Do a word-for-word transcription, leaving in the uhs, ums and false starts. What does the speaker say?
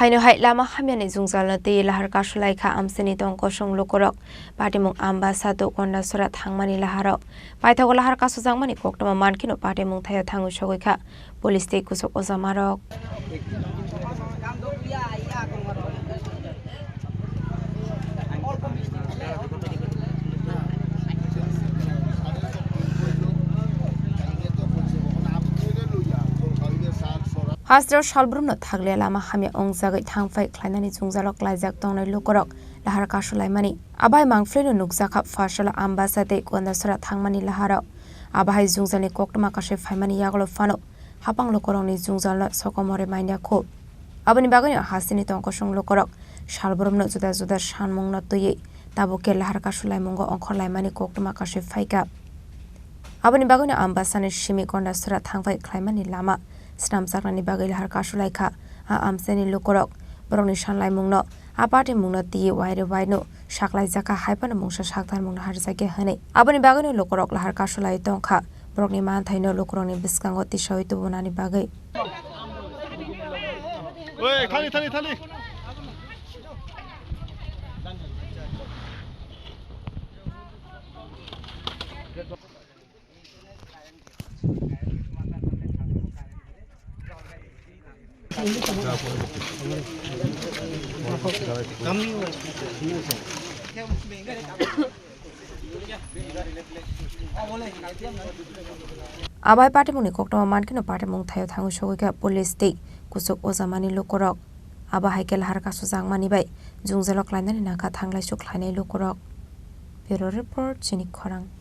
Haino hai lama hamyani jwngjalno twi lahar kasulaikha amchaini tong kosong lukurok. Patimung Ambasa to Kondasora thangmani laharok. Paithago lahar kasujakmani koktwma mankheno patimung thaio thangwi sogwikha police tei kuchuk ojamarok. Hasteo salbrumno thakle lama hamya wngjagwi thangphai khlainani jwngjalo klaijak tongnai lukurok lahar kasulaimani. Abai mangphlwino nukjakha pharsalo Ambasa tei Kondasora thangmani laharok. Abahai jwngjalni koktwma kasui phaimani yagulo phano hapang lukurokni jwngjalno sokomorwi manya kho. Aboni bagwino hasteni tongkosong lukurok salbrumno juda juda sanmungno twiwi tabuk khe lahar kasulaimungo ongkhorlaimani koktwma kasui phaikha. Aboni bagwino Ambasani simi Kondasora thangphai khlaimani lama snamjaknani bagwi lahar kasulaikha a amchaini lukurok. Borokni sanlaimungno a patimungno twiwi waire waino saklaijakha, hai phano mungsa sakdarmungno harjakya hwnwi. Aboni bagwino lukurok lahar kasulaiwi tongkha, borokni manthaino lukurokni bwskango tisawi tubunani bagwi. Oi, thani, thani, thani. Abai patimungni koktwma mankheno patimung thaio thangwi sogwikha police tei kuchuk ojamani lukurok. Abo hai khe lahar kasujakmani bai jwngjalo klainani nangkha thanglaisu khlainai lukurok. Bureau Report, Chini Khorang.